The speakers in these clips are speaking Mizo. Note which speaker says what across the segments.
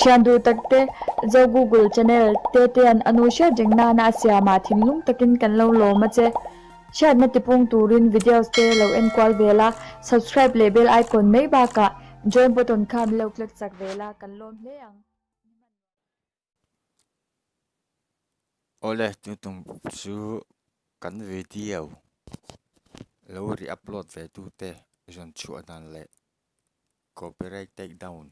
Speaker 1: Thian duh takte Zo Google channel Tetea'n a nu hriat reng nana a siamah thinlung takin kan lo lawm a che. Hriatna tipung turin videos te lo en kual ve la, subscribe leh bell icon mai bakah join button kha min lo click chak ve la, kan lawm hle ang.
Speaker 2: Awle tun tum chu kan video lo re-upload ve tute zawn chhuah dan leh copyright take down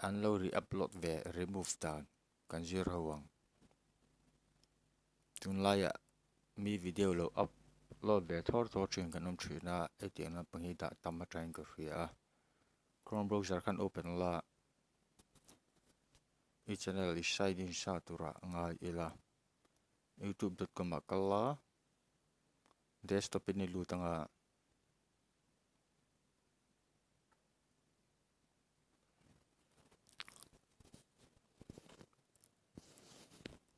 Speaker 2: an lo re-upload ve remove dan kan zir ho ang. Tunlaiah mi video lo upload ve thawr thawr thin kan awm thin a, hetiang lampang hi dah tam atangin ka hria a, chrome browser khan open la i channel i sign in sa turah ngai ila youtube dot com ah kal la desktop in i lut anga.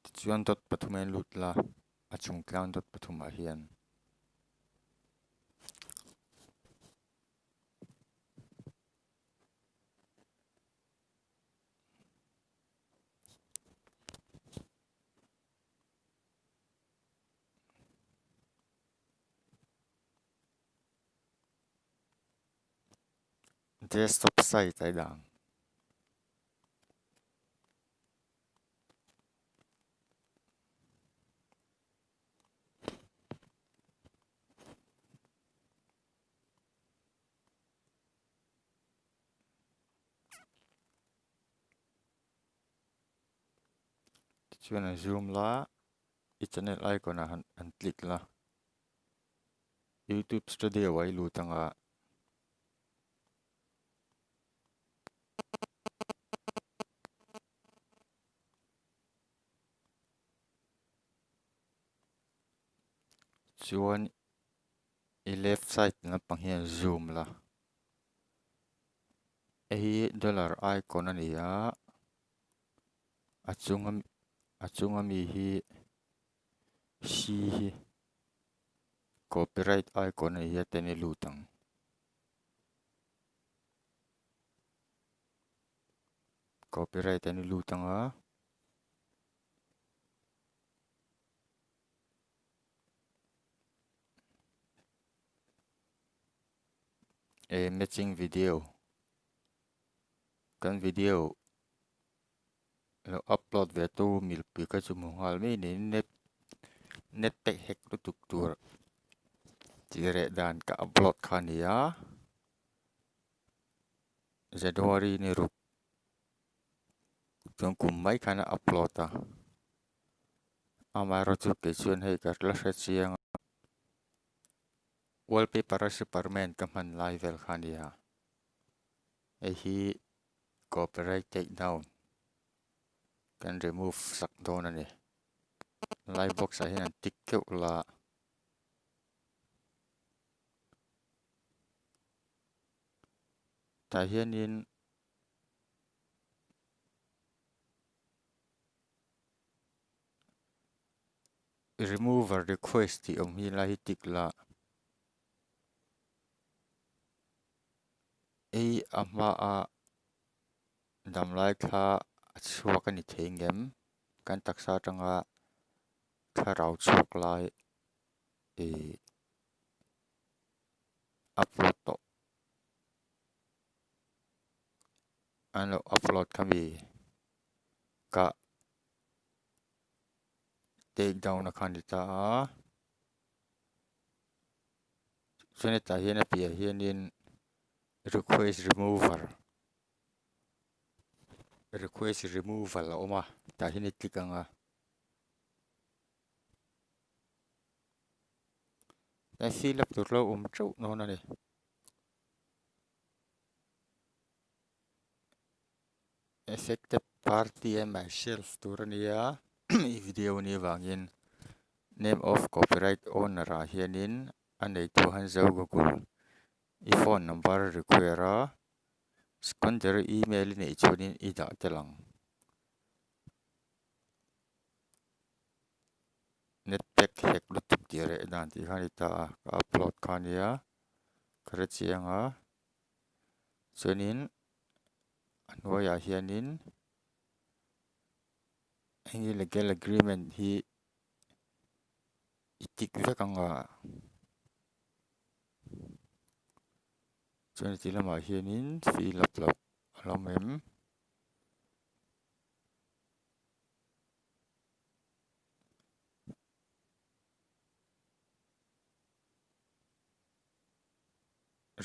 Speaker 2: Tichuan dot pathum a in lut la a chung tlang dot pathumah hian. Desktop site a i dah ang. Tichuan an zoom la i channel icon ah han click la youtube studio ah i lut anga. Chuan i left side lampang hian zoom la hei hi dollar icon a ni a a chunga a chunga mi hi c hi copyright icon a ni hi a ten i lut ang. Copyright an i lut ang a. E matching video kan video lo upload ve tu milpui kha chu hmu nghal mai niin net net pack hek lutuk tur tih reh dan ka upload kha a ni a. January ni ruk chuan kum mai khan a upload a amaherawhchu kei chuan hei ka la hre chiang a wallpaper a superman ka hman lai vel kha a ni a hei hi copyright take down kan remove sak dawn a ni live box ah hian an tick keuh la. Tah hianin remover request tih awm hi lai hi tick la ei a hmaa damlai thla a chhuak a ni thei ngem kan taksa atanga thlarau chhuak lai ih upload tawh an lo upload kha mi ka take down a kha a ni ta a chuan hetah hian a piah hianin request remover request removal a awm a tah hian i click ang a. He fill up tur lo awm teuh dawn a ni. Affected party and myself tur a nia i video a nih avangin name of copyright owner ah hianin a neitu han zo Google i phone number require a secondary email i neih chuanin i dah tel ang. Net pack hek lutuk tih reh dan tih kha a ni ta a ka upload kha a nia ka hre chiang a chuanin. A hnuaiah hianin heng legal agreement hi i tik vek ang a chuan ti lamah hianin fill up loh a lo awm em.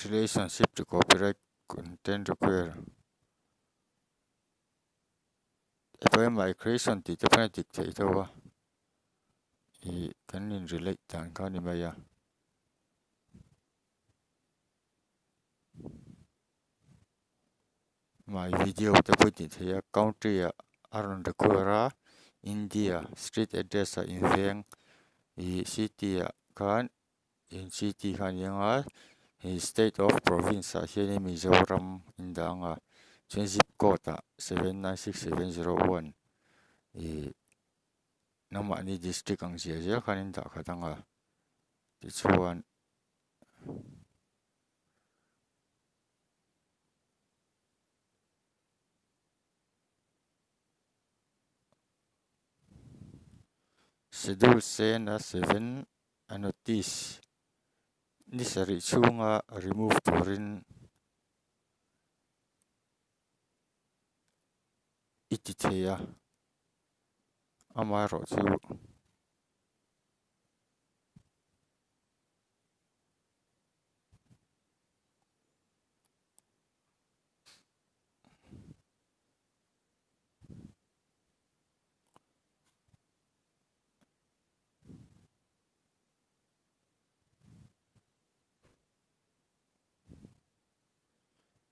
Speaker 2: Relationship to copyright content require Epawh my creation tih te pawh a dik theih deuh a ih kan in relate dan kha a ni mai a. My video te pawh i tih theih a country ah a rawn require a India street address ah inveng ih city ah khan in city kha a ni ang a hei state of province ah hianin Mizoram in dah ang a chuan zip code ah 796701 ih nangmahni district ang ziah zel khan in dah khat ang a tichuan. Schedule sena seven a notice ni sarih chhunga remove turin i ti thei a, amaherawhchu.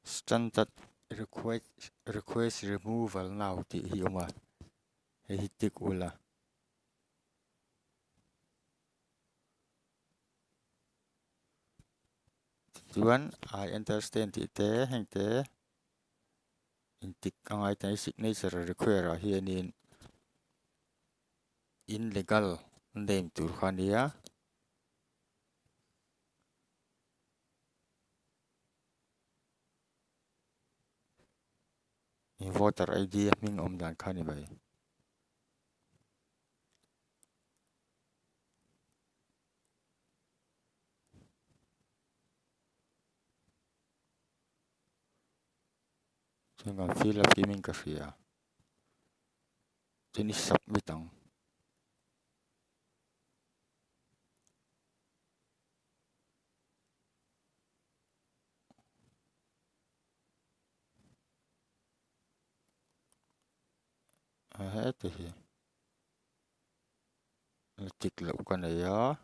Speaker 2: Standard request request removal now tih hi a awm a hei hi tick ula. Tichuan I understand tih te heng te intik a ngai ta signature require ah hianin in legal name tur kha a nia. In voter ID a hming awm dan kha a ni mai. Chuan kan fill up kim in ka hria chuan i submit ang. A heti hi. La tik loh ka nei a.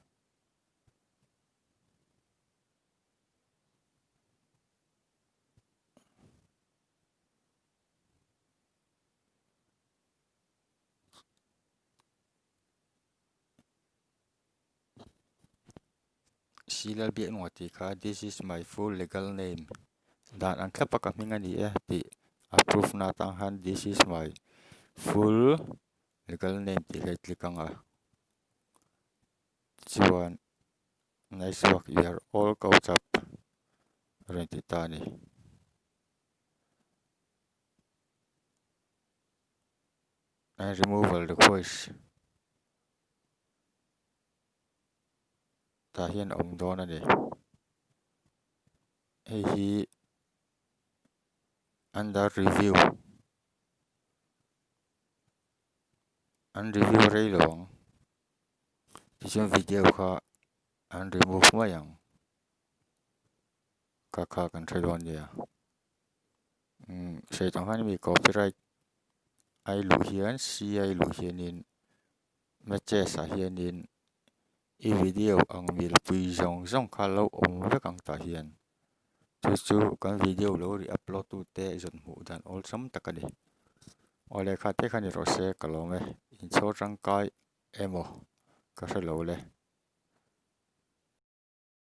Speaker 2: Sila biak nuah tih kha this is my full legal name dan ang thlap a ka hming a ni e tih a proof na atang khan this is my full Legal name tih hi a click ang a chuan nice work you are all caught up a rawn ti ta a ni. And removal request tah hian a awm dawn a ni hei hi under review. An review rei lo ang tichuan video kha an remove mai ang kha kha kan hre dawn nia umm sawi tang khan mi copyright ai luh hian c ai luh hianin matches ah hianin i video ang milpui zawng zawng kha lo awm vek ang tah hian chu chu kan video lo ri upload tu te zawn hmuh dan awlsam tak a ni. Aw lehkha te kha ni rawh se ka lawm e inchhawr tangkai emaw ka hre lo le.